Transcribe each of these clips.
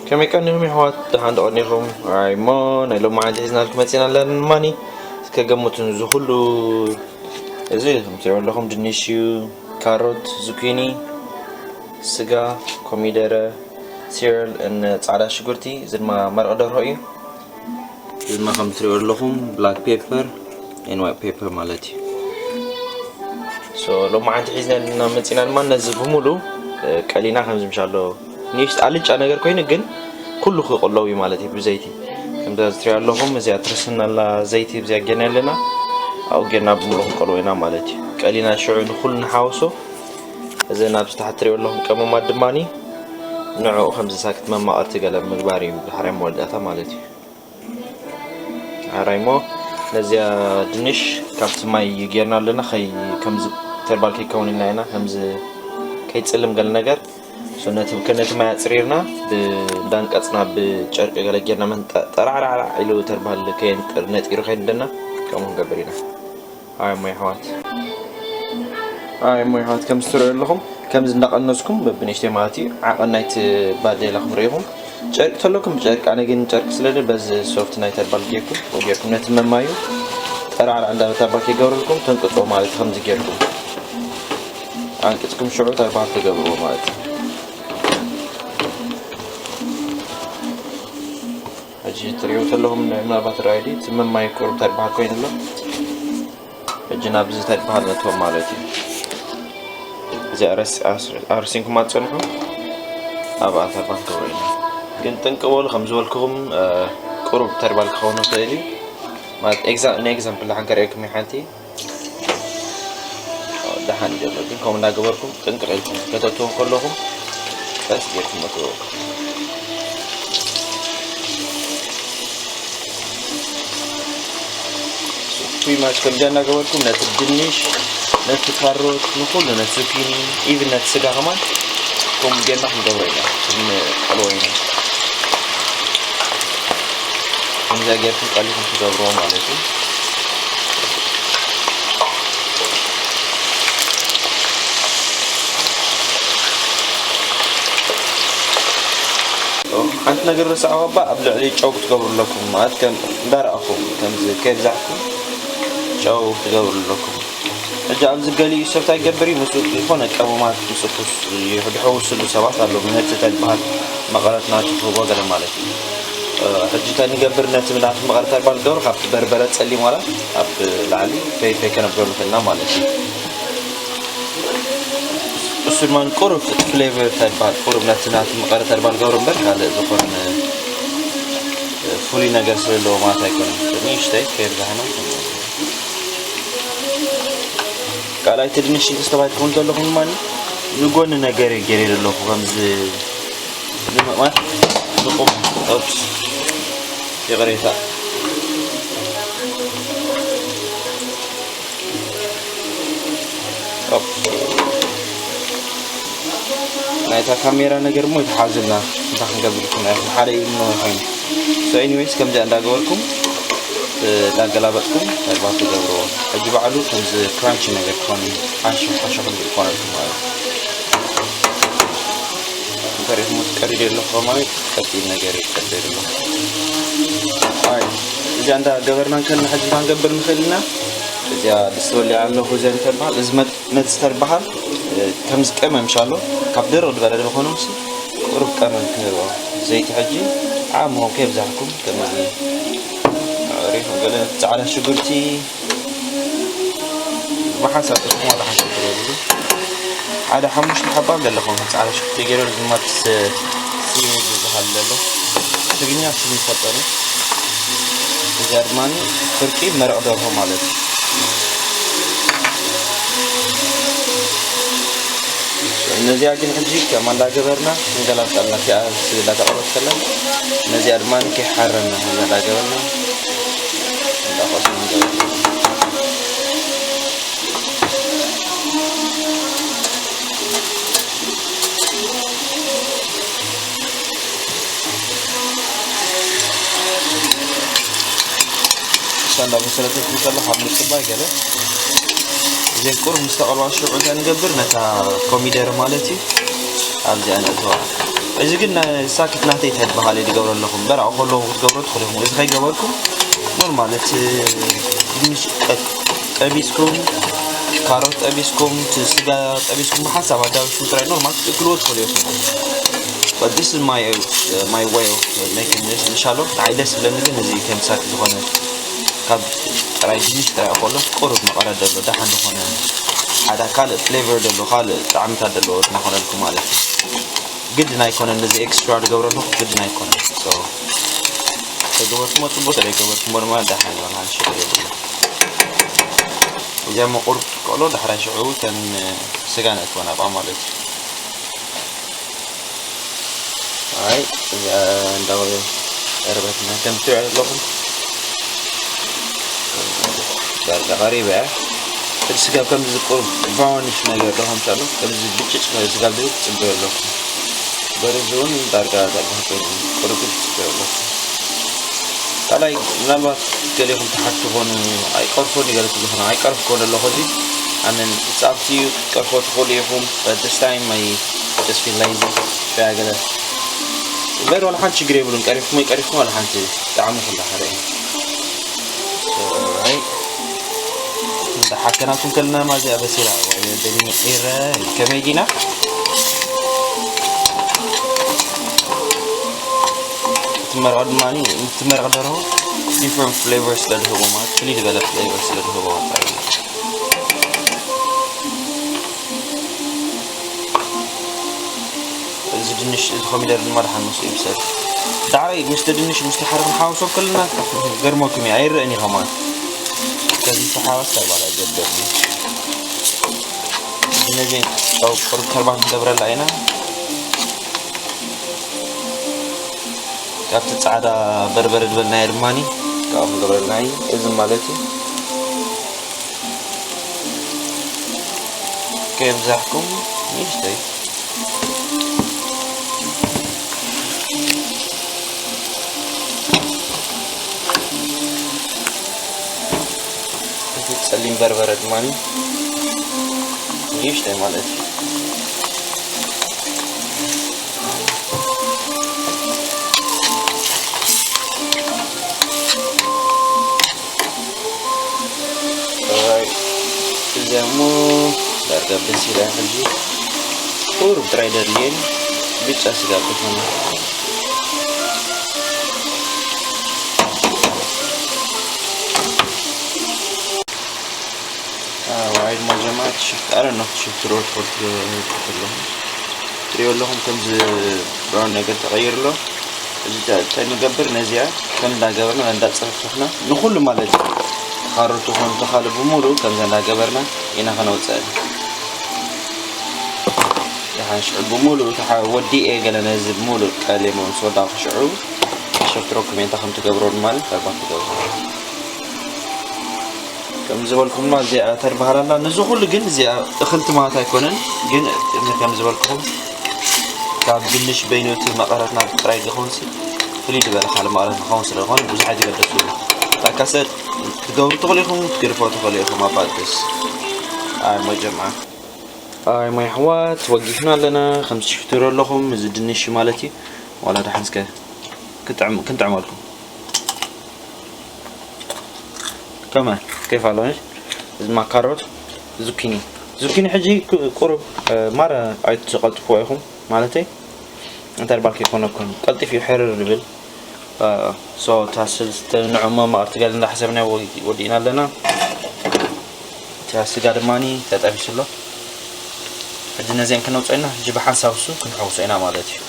ከመይ ቀኒኹም የሕዋት? ደሓን ዶ ቀኒኹም? ኣይ እሞ ናይ ሎማዓንቲ ሒዝናልኩም መፂና ኣለና። ማኒ እስከ ገምቱን እዚ ኩሉ፣ እዚ ከምትሪእዎ ኣለኹም ድንሽ እዩ፣ ካሮት፣ ዙኪኒ፣ ስጋ፣ ኮሚደረ፣ ሲረል፣ እን ፃዕዳ ሽጉርቲ፣ እዚ ድማ መርቂ ደርሆ እዩ። እዚ ድማ ከም ትሪእዎ ኣለኹም ብላክ ፔፐር ኤን ዋይት ፔፐር ማለት እዩ። ሶ ሎማዓንቲ ሒዝና መፂና ድማ ነዚ ብምሉ ቀሊና ከምዚ ምሻሎ ንእሽት ኣልጫ ነገር ኮይኑ ግን ኩሉ ክቅለው እዩ ማለት እዩ ብዘይቲ። ከምዛ ዝትሪያ ኣለኹም እዚኣ ትርስና ኣላ ዘይቲ እዚኣ ጌና ኣለና ኣብኡ ጌና ብምሉ ክቀልዎ ኢና ማለት እዩ። ቀሊና ሽዑ ንኩሉ ንሓወሶ። እዚ ናብ ታሕቲ ትሪኦ ኣለኹም ቀመማት ድማኒ ንዕኡ ከምዚ ሳክት መማቐርቲ ገለ ምግባር እዩ ድሕርያ መወዳእታ ማለት እዩ። ኣራይሞ ነዚኣ ድንሽ ካብቲ ማይ ጌርና ኣለና ከይ ከምዚ ተርባል ከይከውን ኢልና ኢና ከምዚ ከይፅልም ገለ ነገር። ሶ ነቲ ከነቲ ማይ ኣፅሪርና ብዳንቀፅና ብጨርቂ ገለ ጌርና መንጠ ጠራዕራዕራዕ ኢሉ ተርባል ከየንጥር ነጢሩ ከይንደና ከምኡ ንገብር ኢና። ኣራይሞ ይሕዋት ኣራይሞ ይሕዋት ከም ዝትሪኦ ኣለኹም ከምዚ እንዳቐነስኩም በብንእሽተይ ማለት እዩ። ዓቐን ናይቲ ባዴላ ክብረይኹም ጨርቂ ተለኩም ብጨርቂ ኣነ ግን ጨርቂ ስለለ በዚ ሶፍት ናይ ተርባል ጌርኩም ወጌርኩም ነቲ መማዩ ጠራዕራዕ እንዳበታባ ከይገብረልኩም ተንቅፅዎ ማለት እዩ። ከምዚ ጌርኩም ኣንቅፅኩም ሽዑ ተርባል ትገብርዎ ማለት እዩ። ሕጂ ትሪኡ ተለኹም ምናልባት ራይዲ እቲ መማይ ቁሩብ እንታይ በሃል ኮይኑ ኣሎ። ሕጂ ናብዚ እንታይ በሃል ነትዎም ማለት እዩ። እዚ ኣርሲንኩም ኣትፀንሑ ኣብኣ ተርባል ክገብሮ ኢና። ግን ጥንቂ በሉ ከም ዝበልኩኹም ቁሩብ ተርባል ክኸውን ይኽእል እዩ። ማለት ንኤግዛምፕል ሓንከርእየኩም ሓንቲ ደሓን ይገብር ግን ከምኡ እናገበርኩም ጥንቅቕ ኢልኩም ከተእትዎ ከለኹም ቀስ ጌርኩም እትዎ። ፕሪማች ከምዚኣ እናገበርኩም ነቲ ድንሽ ነቲ ካሮት ንኩሉ ነቲ ዙኪኒ ኢቭን ነቲ ስጋ ከማን ከምኡ ጌርና ክንገብሮ ኢና ክንቀልዎ ኢና። ከምዚኣ ጌርኩም ቀሊኹም ትገብርዎ ማለት እዩ። ሓንቲ ነገር ረሳዕኹ እባ ኣብ ልዕሊ ጨው ክትገብሩ ኣለኩም ማለት ከም እንዳረኣኹም ከምዚ ከይብዛሕኩም ጨው ክትገብሩ ኣለኩም። ሕጂ ኣብዚ ገሊኡ ሰብ እንታይ ይገብር እዩ ምስኡ ዝኾነ ቀመማት ምስኡ ድሕውስሉ ሰባት ኣለዉ ነቲ እንታይ ዝበሃል መቐረት ናቱ ክህቦ ገለ ማለት እዩ። ሕጂ እንታይ ንገብር ነቲ ናቱ መቐረት እንታይ ዝበሃል ገብር ካብቲ በርበረ ጸሊም ዋላ ኣብ ላዕሊ ፈይ ፈይ ከነብሎ ንኽእልና ማለት እዩ። እሱ ድማ ቁሩብ እቲ ፍሌቨር እንታይ ዝበሃል ቁሩብ ነቲ ናቱ መቐረት እንታይ ዝበሃል ገብር እምበር ካልእ ዝኾነ ፍሉይ ነገር ስለለዎ ማለት ኣይኮነን። ንእሽተይ ከየብዛሕና ካልኣይቲ ድንሽ እንተስተባሂልኩም ዘለኹም ድማ ንጎኒ ነገር ገይረ ዘለኹ ከምዚ ንምቕማጥ ንቑም ኦፕስ ይቕሬታ ናይታ ካሜራ ነገር እሞ ይተሓዙልና እንታ ክንገብር ይኩና ሓደ ኢሉ ኮይኑ so anyways ከምዚኣ እንዳገበርኩም እንዳገላበጥኩም ተግባር ትገብርዎ ሕጂ ባዕሉ ከምዚ ክራንቺ ነገር ክኾን ሓሾ ሓሾ ክንብል ይኮነልኩም ማለት እዩ እንተሪኹም ቀሪደ ኣለኹ ማለት ቀጢን ነገር ይቀደድ ኣለኹ እዚኣ እንዳገበርና እንከልና ሕጂ ክንገብር ንኽእል ኢና እዚኣ ድስቲ ወሊዓ ኣለኹ እዚኣ እንተበሃል እዚ መጥ ነቲ ዝተርበሃል ከምዚ ቀመም ሻሎ ካብ ደረቕ ዝበለ ድበኾነ ምስ ቁሩብ ቀመም ክህቦ ዘይቲ ሕጂ ዓብ ምኾንኩ የብዛሕኩም ከምዚ ሪኹም ገለ ፃዕዳ ሽጉርቲ ብሓንሳብ ጥፍኹም ዋላ ሓንሳብ ትገብሩ ሓደ ሓሙሽተ ሓባ ገለኹም ፃዕዳ ሽጉርቲ ገይረ ድማ ስኒ ዝበሃል ዘሎ ትግኛ ስኒ ይፈጠሩ እዚኣ ድማ ፍርቂ መረቕ ደርሆ ማለት እዩ እነዚኣ ግን ሕጂ ከም እንዳገበርና ክንገላብጣልና ቲኣ እንዳተቐረብከለን እነዚኣ ድማ ከይሓረና እንዳገበርና እንዳቆስና ንገበርና እንዳበሰለተት ከሎ ካብ ምፅባይ ገለ እዚን ቁሩብ ምስ ተቐልዋ ሽዑ እንታይ ንገብር ነታ ኮሚደረ ማለት እዩ ኣብዚኣ ነእትዋ እዚ ግን ናይ ሳክት ናተይ ተድበሃል ድገብረ ኣለኹም። በራቕ ከለኹ ክትገብሮ ትኽእሉ ኢኹም። እዚ ከይገበርኩም ኖርማል እቲ ድንሽ ጠ-፣ ጠቢስኩም፣ ካሮት ጠቢስኩም፣ እቲ ስጋ ጠቢስኩም ብሓንሳብ ኣዳቢስኩም ጥራይ ኖርማል ክትእክልዎ ትኽእሉ ኢኹም። But this is my, my way of making this. እንሻሎ ንዓይ ደስ ዝብለኒ ግን እዚ ከም ሳክት ዝኾነ ካብ ጥራይ ድንሽ ጥራይ ከሎ ቁሩብ መቐረት ዘሎ ደሓን ዝኾነ ሓደ ካልእ ፍሌቨር ዘሎ ካልእ ጣዕምታት ዘለዎ እናኾነልኩም ማለት እዩ። ግድን ኣይኮነን፣ ነዚ ኤክስትራ ዝገብረሉ ግድን ኣይኮነን። So ተገበርኩሞ ጽቡቅ፣ ተዘይገበርኩሞ ድማ ደሓን ይሆናል፣ ሽግር የብሉን። እዚኣ መቁር ቆሎ ዳሕራይ ሽዑ ተን ስጋ ነእትወን ኣብኣ ማለት እዩ። ኣይ እዚኣ እንዳው ቀረበትና ከም ትሪኦ ኣለኹም። ዳርጋ ቀሪበ እያ። እቲ ስጋ ከም ዝቁር ብራውኒሽ ነገር ዶ ከምጽእ ኣሎ። ከምዚ ብጭጭ ስጋ ዝብል ጽበዮ ኣለኹ። በርዚ እውን ዳርጋ ዳርጋ ኮይኑ ቁርጉድ ጽበዮ ኣለኹ። ካልኣይ ምናልባት ገሊኹም ትሓቱ ትኾኑ፣ ኣይቀርፎን ይገለ ትብሉ ኾኑ፣ ኣይቀርፍ ኮነ ኣለኹ። እዚ ኣነን it's up to you፣ ክትቀርፎ ትኽእሉ ኢኹም። But this time I just feel lazy። ሽያ ገለ እምበር ዋላ ሓንቲ ችግር የብሉን። ቀሪፍኩም ወይ ቀሪፍኩም ዋላ ሓንቲ ጣዕሙ ኩላ ሓደ እዩ። So, right። እንዳ ሓከናኩም ከለና ማዚ ኣበሲራ ወይ ደሊኒ ኤረ ከመይ ዲና? እቲ መርቕ ድማ፣ እቲ መርቕ ደርሆ different flavor ስለ ዝህቦ ማለት ፍልይ ዝበለ flavor ስለ ዝህቦ ጥራይ እዩ። እዚ ድንሽ፣ እዚ ኮሚደር ድማ ደሓን ምስኡ ይብሰል። ዳዕረይ ምስቲ ድንሽ፣ ምስቲ ሓረ ክንሓውሶ ከለና ገርመኩም እዩ፣ ኣይረእን እዩ ከማን። ከዚ ዝተሓዋወስ ተባላ ጀበርኒ። ነዚ ጨው ቁሩብ ተርባን ክንገብረላ ኢና። ካብቲ ጻዕዳ በርበረ ዝበልናዮ ድማኒ ካብኡ ክንገብረልና እዩ። እዚ ማለት እዩ። ከየብዛሕኩም ንእሽተይ። እቲ ጸሊም በርበረ ድማ ንእሽተይ ማለት እዩ። እዚኣ እሞ ዳርጋ በሲላ ሕጂ ቁሩብ ጥራይ ደድልየን ብጫ ስጋ ዝኾነ። ኣዋይ ድማ ጀማዓት ሽፍት ኣረ ነው ሽፍት ሮት ሮት ትብሎ ትሪኦ ኣለኹም ከምዚ ብራውን ነገር ተቐይሩ ኣሎ። እዚ ተ-፣ ተንገብር ነዚኣ ከም እንዳገበርና እንዳጸፈፍና ንኹሉ ማለት እዩ። ካሮት ይኹን ተኻሉ ብምሉእ ከምዚ እንዳገበርና ኢና ከነውጽእ። ደሓን ሽዑ ብምሉእ ተሓ-፣ ወዲኤ ገለ ነዚ ብምሉእ ቀሌሞ ምስ ወዳእኩ ሽዑ ሸፍትሮ ኮሜንታ ከም ትገብሮ ድማ ተርባ ትገብሮ። ከም ዝበልኩምና እዚኣ ተርባሃል ኣላ። ነዚ ኩሉ ግን እዚኣ እኽልቲ ማለት ኣይኮነን። ግን ከም ዝበልኩኹም ካብ ድንሽ በይኑ እቲ መቐረትና ጥራይ ዝኸውን ሲ ፍልይ ዝበለ ካልእ መቐረት ንኸውን ስለ ዝኾነ ብዙሕ ኣይትገደስሉ። ታካሰ ትገብሩ ትኽእሉ ኢኹም፣ ትገድፎ ትኽእሉ ኢኹም። ኣባድስ ኣይ ሞጀማ ኣይ ሞይ ኣሕዋት ወጊሕና ኣለና። ከም ትሽፍትሩ ኣለኹም እዚ ድንሽ ማለት እዩ። ዋላ ደሓን እስከ ክጥዕም-፣ ክንጥዕመልኩም። ከመ ከይፍ ኣሎ? እዚ ድማ ካሮት፣ ዙኪኒ። ዙኪኒ ሕጂ ቁ-፣ ቁሩብ፣ እ፣ ማረ ኣይትቐልጥፍዎ ኢኹም ማለተይ። እንታይ ባልክ ይኮነኩም ቀልጢፍ እዩ ሕርር ዝብል። እ፣ ሶ፣ እታ ስ-፣ ንዑ መማቕርቲ ገለ እንዳሕሰብና ወ-፣ ወዲእና ኣለና። እታ ስጋ ድማኒ ተጠቢሱ ኣሎ። ሕጂ ነዚአን ክነውፅኦ ኢና። ሕጂ ብሓንሳብ እሱ ክንሕውሶ ኢና ማለት እዩ።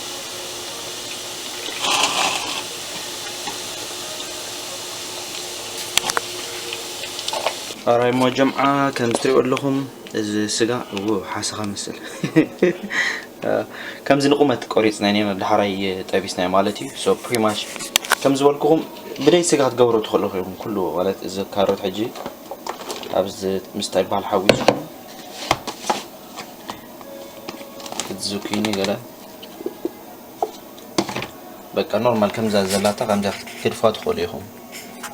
ኣራይ ሞ ጀምዓ ከም ትሪእዎ ኣለኹም እዚ ስጋ እዎ ሓሰኻ መስል ከምዚ ንቁመት ቆሪፅና ኢና ዳሕራይ ጠቢስናዮ ማለት እዩ። So pretty much ከም ዝበልኩኹም ብደይ ስጋ ክትገብሩ ትኽእሉ ኢኹም ኩሉ ማለት እዚ ካሮት ሕጂ ኣብዚ ምስታይ በሃል ሓዊስኩም እቲ ዙኪኒ ገለ በቃ ኖርማል ከምዛ ዘላታ ከምዛ ክትገድፋ ትኽእሉ ኢኹም።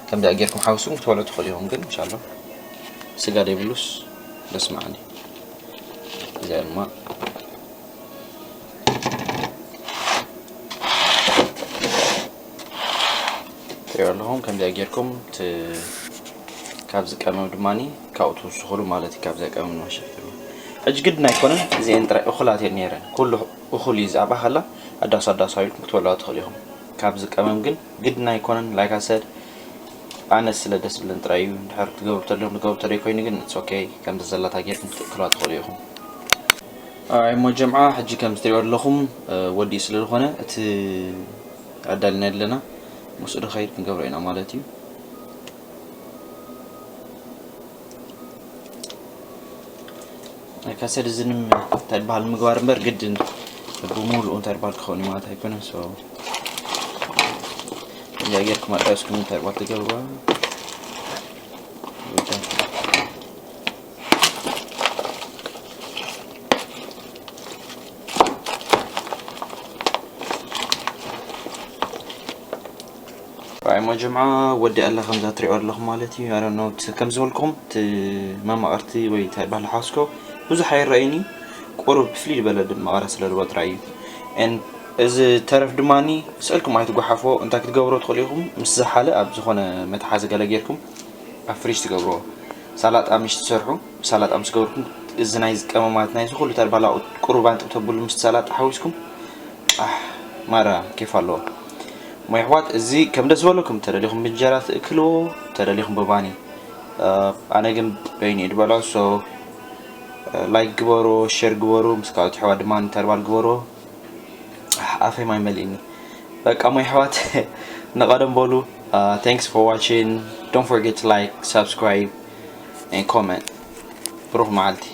ከምዛ ጌርኩም ሓዊስኩም ክትበልዑ ትኽእሉ ኢኹም። ግን እንሻላ ስጋ ደይብሉስ ደስ ምዓኒ። እዚኣ ድማ ትሪኦ ኣለኹም ከምዚኣ ጌርኩም ት- ካብ ዝቀመም ድማ ካብኡ ትውስኹሉ ማለት እዩ። ካብ ዝቀመም ንመሸፈኒ ሕጂ ግድን ኣይኮነን። እዚአን ጥራይ እኹላት እየን ነይረን። ኩሉ እኹል እዩ። ዝኣባ ከላ ኣዳስ ኣዳስ ኢልኩም ክትበልዋ ትኽእሉ ኢኹም። ካብ ዝቀመም ግን ግድን ኣይኮነን። ላይክ ኣሰድ ኣነ ስለ ደስ ብለን ጥራይ እዩ። እንድሕር ትገብሩ ተለኹም ትገብሩ ተለይ ኮይኑ ግን it's okay። ከምዚ ዘላታ ጌርኩም ክትእክልዋ ትኽእሉ ኢኹም። ኣይ እሞ ጀምዓ ሕጂ ከም ትሪኦ ኣለኹም ወዲኡ ስለ ዝኾነ እቲ ኣዳልና ኣለና ምስኡ ድኸይድ ክንገብሮ ኢና ማለት እዩ። ካሰድ እዝንም እንታይ በሃል ምግባር እምበር ግድን ብሙሉኡ እንታይ በሃል ክኸውን እዩ ማለት ኣይኮነን። So እዚኣ ጌርኩም ኣጣየስኩም እንታይ በሃል ትገብርዋ። ራእይ መጀምዓ ወዲ ኣላ ከምዛ ትሪኦ ኣለኹም ማለት እዩ። ኣረኖት ከም ዝበልኩም እቲ መማቕርቲ ወይ እንታይ ባህሊ ሓስኮ ብዙሕ ኣይረኣይን እዩ። ቁሩብ ፍልይ ዝበለ መቐረ ስለ ዝህልዎ ጥራይ እዩ። And እዚ ተረፍ ድማ ስእልኩም ኣይትጓሓፎ። እንታይ ክትገብሮ ትኽእሉ ኢኹም? ምስ ዝሓለ ኣብ ዝኾነ መትሓዚ ገለ ጌርኩም ኣብ ፍሪጅ ትገብርዎ። ሳላጣ ምሽ ትሰርሑ፣ ሳላጣ ምስ ገበርኩም እዚ ናይ ዝቀመማት ናይ ዝኹሉ ተርባላ ቁሩባን ጥብተብሉ ምስ ሳላጣ ሓዊስኩም ኣሕ ማራ ኬፍ ኣለዎ። እሞ የሕዋት እዚ ከም ደስ በለኩም ተደሊኹም ብእንጀራ ትእክልዎ፣ ተደሊኹም ብባኒ። ኣነ ግን በይኒ እየ ዝበልዖ። So ላይክ ግበሩ፣ ሼር ግበሩ፣ ምስ ካልኦት የሕዋት ድማ ንተርባል ግበሩ። ኣፍ- ኣፈይ ማይ መሊእኒ። በቃ እሞ የሕዋት ንቐደም በሉ። Thanks for watching. Don't forget to like, subscribe and comment. ብሩኽ መዓልቲ።